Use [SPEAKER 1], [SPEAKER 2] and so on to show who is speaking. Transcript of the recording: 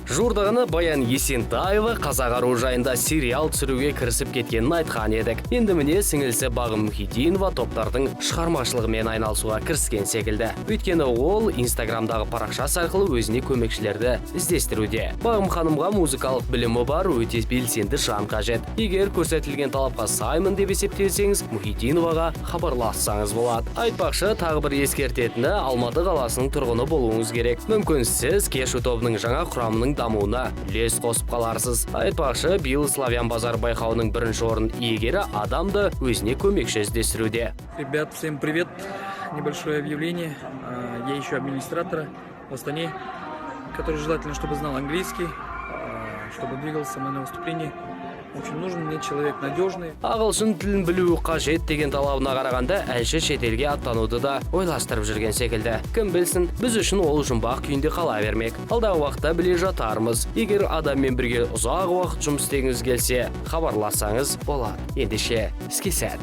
[SPEAKER 1] Жуырда ғана Баян Есентаева қазақ аруы жайында сериал түсіруге кірісіп кеткенін айтқан едік. Енді, міне, сіңілісі Бағым Мұхитдинова топтардың шығармашылығымен айналысуға кіріскен секілді. Өйткені ол Инстаграмдағы парақшасы арқылы өзіне көмекшілерді іздестіруде. Бағым ханымға музыкалық білімі бар, өте белсенді жан қажет. Егер көрсетілген талапқа саймын деп есептесеңіз, Мұхитдиноваға хабарлассаңыз болады. Айтпақшы, тағы бір ескертетіні: Алматы қаласының тұрғыны болуыңыз керек. Мүмкін, сіз Кешу тобының жаңа құрамының дамуына үлес қосып қаларсыз. Айтпақшы, биыл «Славян базар» байқауының бірінші орын иегері Адам да өзіне көмекші іздестіруде.
[SPEAKER 2] Ребят, всем привет. Небольшое объявление. Я ищу администратора в Астане, который желательно, чтобы знал английский, чтобы двигался со мной на выступлении. В общем, нужен мне человек надежный.
[SPEAKER 1] Ағылшын тілін білуі қажет деген талабына қарағанда, әнші шетелге аттануды да ойластырып жүрген секілді. Кім білсін, біз үшін ол жұмбақ күйінде қала бермек. Алдағы уақытта біле жатармыз. Егер адаммен бірге ұзақ уақыт жұмыс істегіңіз келсе, хабарлассаңыз болады. Ендеше, іске сәт!